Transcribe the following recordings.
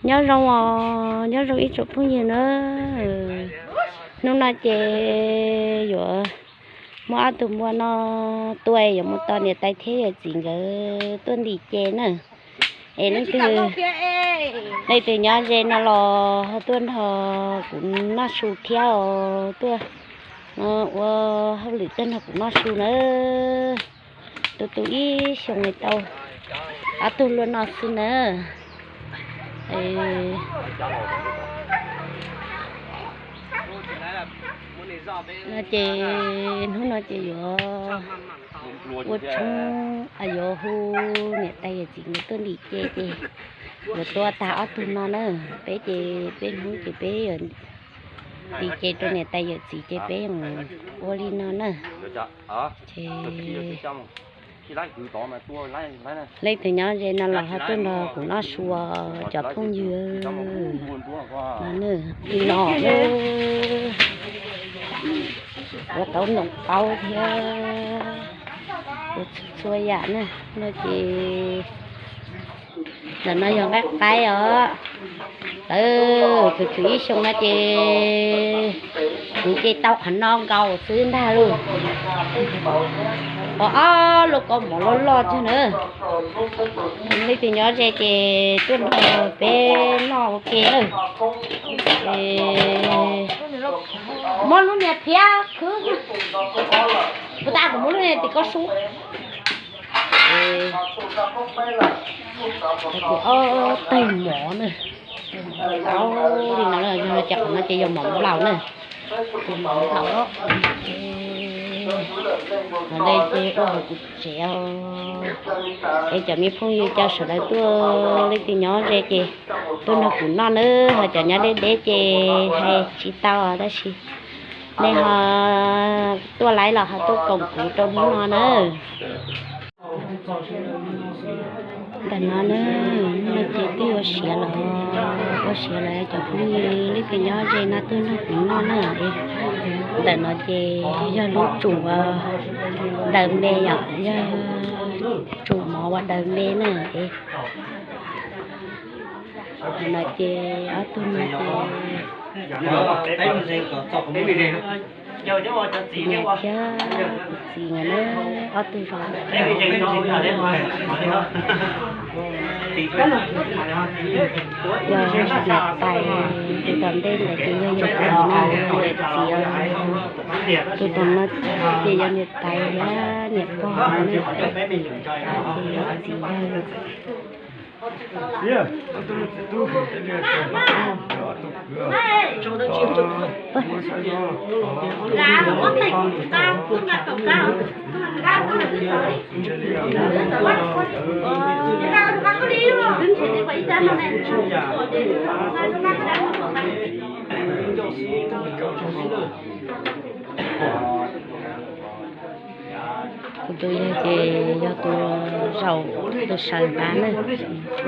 Nyob zoo os, nyob zoo ib tsoom phooj ywg na. Hnub no ces yuav muab ob tug npua no tua yuav mus tos niam tais thiab yawm txiv nkawd tuaj ntim ces na. Es leej twg, leej twg nyob ze no los ho tuaj nrog kuv noj su thiab os, tuaj ua hauj lwm tuaj nrog kuv noj su na. Tus tus ib xyoos tau ob tug luaj no xwb na. No ces hnub no ces yuav ua tshoob, yuav hu niam tais yawm txiv nkawd tuaj ntim ces, ces yuav tua tag ob tug no na. Peb ces peb hnub ces peb yuav ntim ces rau niam tais yawm txiv ces peb yeej ua li no na. Ces leej twg nyob ze no los ho tuaj nrog kuv noj su os cov phooj ywg. Li no, ua tau ntoos qaub thiab ua txhua txhua yam na. No ces ntawm no yog nqaij qaib os. Tawv khwv khwv ib xyoos no ces kuv ces tau qhov no nkaus xwb ntag lauj. Qhov ob lub kaus mom loj loj tiag na. Leej twg nyob ze ces tuaj nrog peb noj ua ke lawm. Muab lub niag phiab khwb, puas tas kuv muab lub niag tim koj sub. Ces ob teg mov na, ob li no, yog no ces qhov no ces yog mov nplaum na. Ces mov nplaum, qhov ntawd ces ua hauv kuv tsev os. Es cov me phooj ywg cov sawv daws tuaj leej twg nyob ze ces tuaj nrog kuv noj nawb, ho cov nyob deb deb ces hais tsis tau tab sis nej ho tuaj laib los ho tuaj koom kuv rau hnub no na. Ntawm no na, hnub no ces twb ua siav lawm, ua siav lawm cov phooj ywg leej twg nyob ze no tuaj nrog kuv noj na. Ntawm no ces yog lub tsum uas daws me yom, yog tsum mov uas daws me na. No ces ob tug no ces niam thiab kuv txiv nkawd na, ob tug zos. Yog niam tais, tus tom ntej ntawd ces yog yawm txiv na, yawm txiv. Tus tom no ces yog niam tais thiab niam pog na. Ces yawm txiv yog Kuv tus yawg ces yog tus zaum tus sawv ntawd na. No ces yog txiv, txiv yawg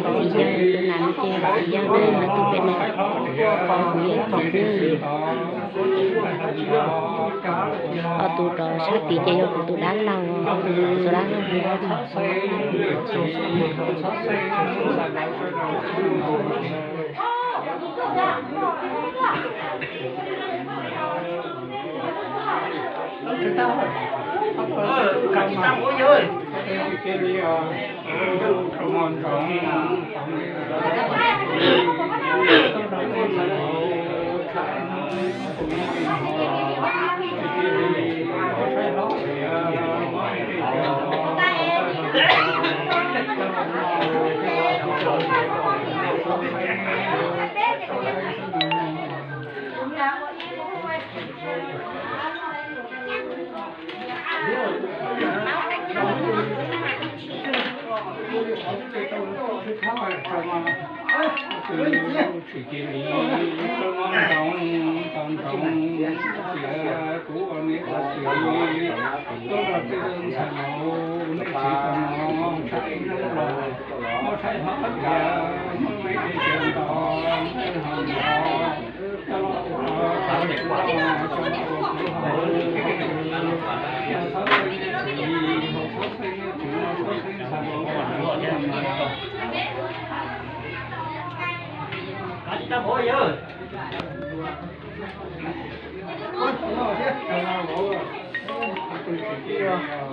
tus nam ces txiv yawg na, tus pem no kuv yawm txiv. Ho tus rov sab tid ces yog kuv tus dab laug, tus dab laug.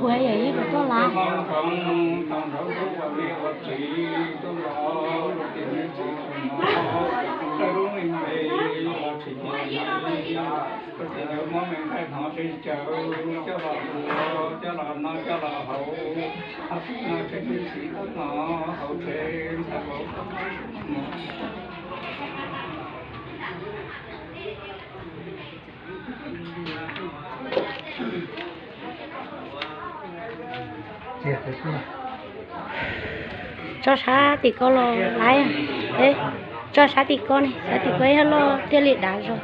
Ua yam ib puas tuaj lav. Tso sab tim ko los laib. Tso sab tim ko ne, sab tim ko ib loj thiaj li dav zog.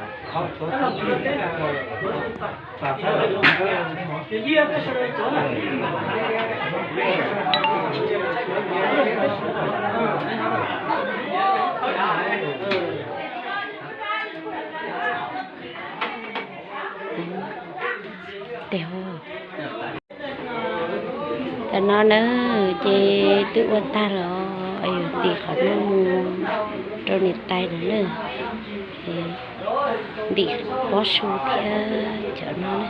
Tam no na, ces twb ua tag los, yus ntim qhov no mus rau niam tais no na. Ntim pob su thiab cov no na.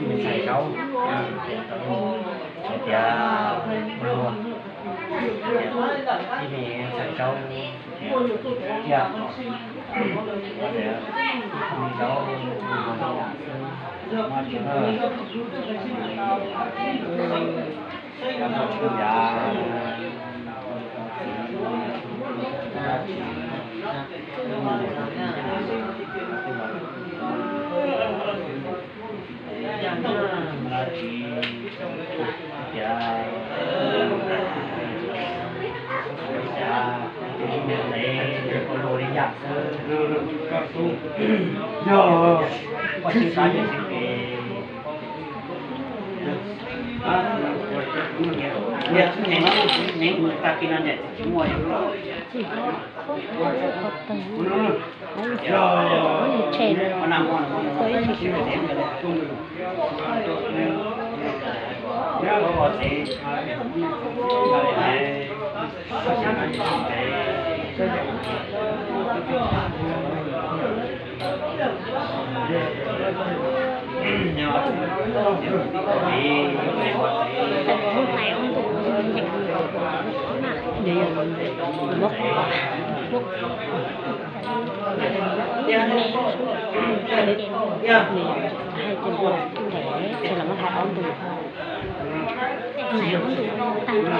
Ntxhais Zaub, tias ua, ib me ntxhais Zaub, tias, tias, ib me Zaub, Ces los muab hais ob ntu, hais ob ntu tag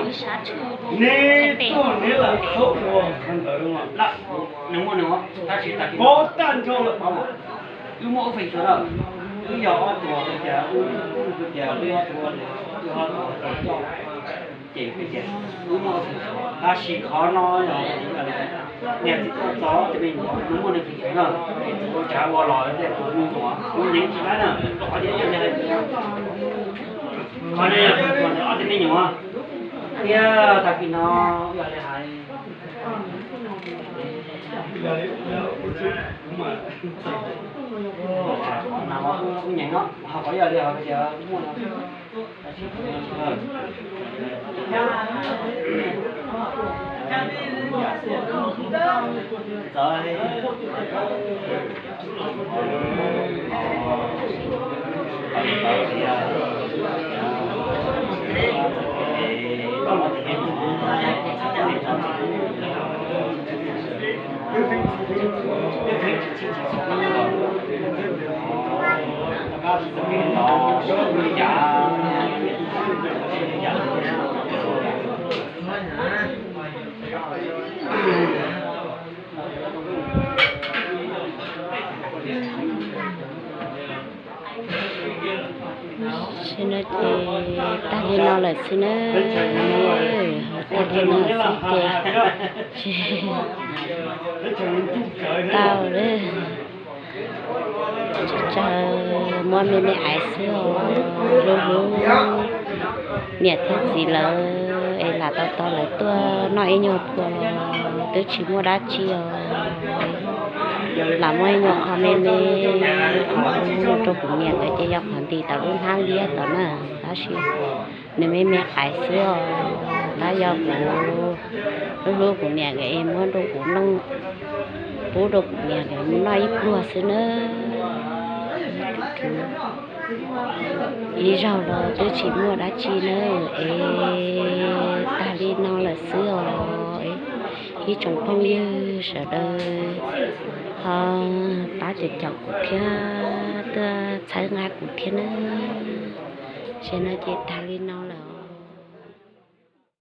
ib sab tshwj. Neb tuaj neb lam txhob ua qhov ntawd mas, nws muaj nws tab sis tag kis paub tag nrho lawm paub. Wb muaj ob feem xyuas lawm, wb yog ob tuas tias wb, wb tias wb ob tuas, wb ob tuas ces coj. Ces wb muaj, tab sis qhov no yog niam txiv tuaj txog tej me nyuam, nws muaj nws feem fem na, txiv ua tsav ua los tej tus me nyuam kuv nyeem tsis laib na, qhov tias yog li hais, qhov no yog ob tug me nyuam, thiab tag kis no yog li hais, kuv nyeem no ho qhov yog li hais tias muaj no. Sim no ces tag li no lawm xwb na, tag li no xwb ces tau lawm. Tsaws muab me me aiv xwb os, hlub hlub niam thiab txiv lawv es lam tau tau lawv tuaj noj ib nyuag pliag los twb tsis muaj dab tsi os. Lam muab ib nyuag qho me me, qhov hlub rau kuv niam nkawd ces yog qhov nti tau lub hnab liab tod na, tab sis nws me me aiv xwb os. Tab yog kuv hlub hlub kuv niam nkawd es muab rau kuv noj, pub rau kuv niam nkawd noj ib pluag xwb na. Ib zaug los twb tsis muaj dab tsi na, es tag li no lawm xwb os. Ib tsoom phooj ywg sawv daws ho pab caum caum kuv thiab tuaj txhawb nqa kuv thiab na. Sim no ces tag li no lawm.